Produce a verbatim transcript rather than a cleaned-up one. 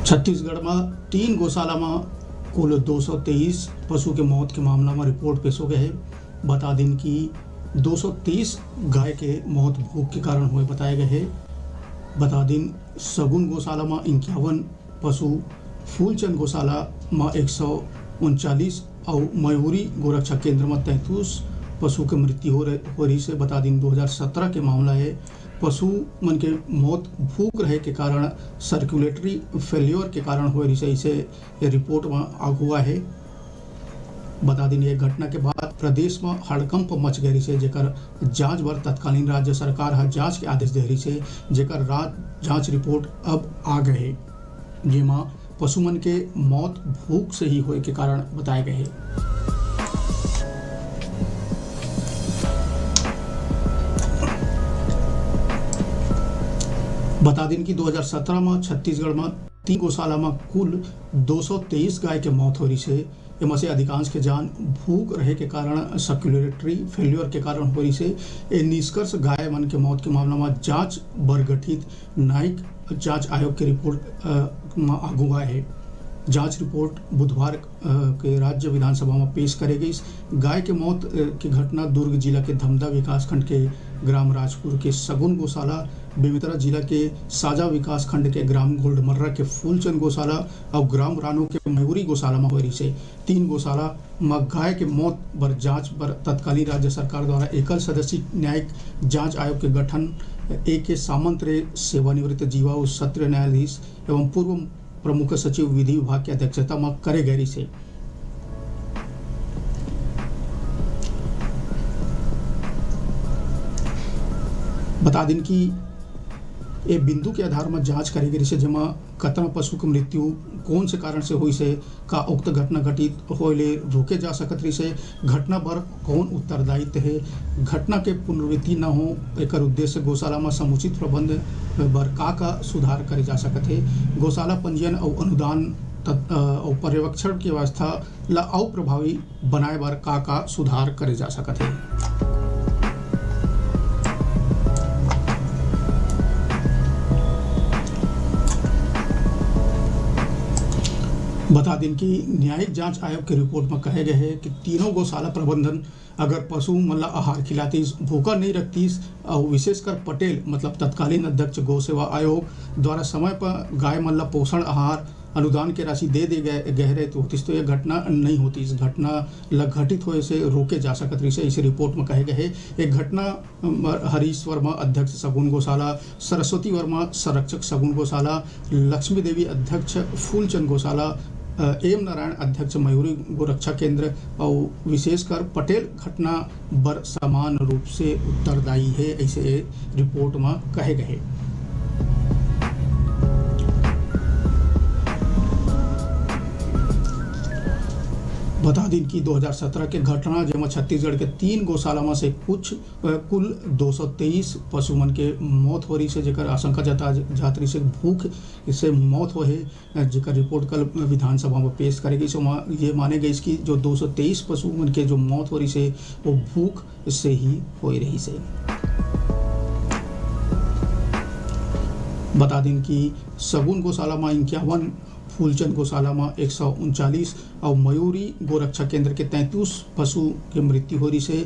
छत्तीसगढ़ म तीन गौशाला म कुल दो सौ तेईस पशु के मौत के मामला म रिपोर्ट पेश हो गए हे। बता दिन कि दो सौ तेईस गाय के मौत भूख के कारण हुए बताए गए हे। बता दिन सगुन गौशाला म इक्यावन पशु, फूलचंद गौशाला म एक सौ उनचालीस अउ मयूरी गोरक्षा केंद्र म तैंतीस पशु के मृत्यु हो रहे, हो रही से। बता दिन दो हज़ार सत्रह के मामला हे। पशु मन के मौत भूख रहे के कारण, सर्कुलेटरी फेल्योर के कारण होए रहिसे, अइसे ये रिपोर्ट म आगू आए हे। बता दिन, ये घटना के बाद प्रदेश म हड़कंप मच गए रहिसे, जेकर जांच बर तत्कालीन राज्य सरकार ह जांच के आदेश दे रहिसे, जेकर राज जांच रिपोर्ट अब आ गए हे, जेमा पशु मन के मौत भूख से ही होए के कारण बताए गए हे। बता दिन कि दो हज़ार सत्रह म छत्तीसगढ़ म तीन गौशाला म कुल दो सौ तेईस गाय के मौत हो रहिसे। एमा से अधिकांश के जान भूख रहे के कारण, सर्कुलेटरी फेल्योर के कारण हो रहिसे। ए निष्कर्ष गाय मन के मौत के मामला म जांच बर गठित न्यायिक जांच आयोग के रिपोर्ट, अ, म आगू आए हे। जांच रिपोर्ट बुधवार, अ, के राज्य विधानसभा म पेश करे गईस। गाय के मौत, अ, के घटना दुर्ग जिला के धमधा विकासखंड के ग्राम राजपुर के सगुन गौशाला, बेमेतरा जिला के साजा विकासखंड के ग्राम गोल्डमर्रा के फूलचंद गौशाला अउ ग्राम रानो के मयूरी गौशाला म होए रहिसे। तीन गौशाला म गाय के मौत बर जांच बर तत्कालीन राज्य सरकार द्वारा एकल सदस्यीय न्यायिक जांच आयोग के गठन ए के सामंत रे, सेवानिवृत्त जीवा अउ सत्र न्यायाधीश एवं पूर्व प्रमुख सचिव विधि विभाग के अध्यक्षता म करे गए रहिसे। बता दिन कि ए बिंदु के आधार म जांच करे गए रहिसे, जेमा कतना पशु के मृत्यु कोन से कारण से होइस हे, का उक्त घटना घटित होए ले रोके जा सकत रहिस हे, घटना बर कौन उत्तरदायित्व हे, घटना के पुनरावृत्ति न हो, एकर उद्देश्य गौशाला म समुचित प्रबंध बर का-का सुधार करे जा सकत हे, गौशाला पंजीयन अउ अनुदान तत-, अ, अउ पर्यवेक्षण के व्यवस्था ल अउ प्रभावी बनाए बर का-का सुधार करे जा सकत हे। बता दिन कि न्यायिक जांच आयोग के रिपोर्ट म कहे गए हे कि तीनों गौशाला प्रबंधन अगर पशु मन ल आहार खिलातीस, भूखा नहीं रखतीस अउ विशेषकर पटेल, मतलब तत्कालीन अध्यक्ष गौ सेवा आयोग द्वारा समय पर गाय मन ल पोषण आहार अनुदान के राशि दे दे गए, गए रहे तो होतिस तो ये घटना नहीं होतिस। घटना ल घटित होए से रोके जा सकत रहिस हे, इसे रिपोर्ट म कहे गए हे। एक घटना, अम, हरीश वर्मा अध्यक्ष सगुन गौशाला, सरस्वती वर्मा संरक्षक सगुन गौशाला, लक्ष्मी देवी अध्यक्ष फूलचंद गौशाला, अ, एम नारायण अध्यक्ष मयूरी गोरक्षा केंद्र अउ विशेषकर पटेल घटना बर समान रूप से उत्तरदायी हे, ऐसे रिपोर्ट म कहे गए हे। बता दिन कि दो हज़ार सत्रह के घटना, जेमा छत्तीसगढ़ के तीन गौशाला म से कुछ, अ, कुल दो सौ तेईस पशु मन के मौत हो रहिस हे, जेकर आशंका जता जात रहिस हे भूख से मौत होए हे, जेकर रिपोर्ट कल विधानसभा म पेश करे गइस। ओमा ये माने गइस कि जो दो सौ तेईस पशु मन के जो मौत हो रहिस हे, वो भूख से ही होए रहिस हे। बता दिन कि सगुन गौशाला म इक्यावन, फूलचंद गौशाला म एक सौ उनचालीस अउ मयूरी गोरक्षा केंद्र के तैंतीस पशु के मृत्यु हो रहिस हे।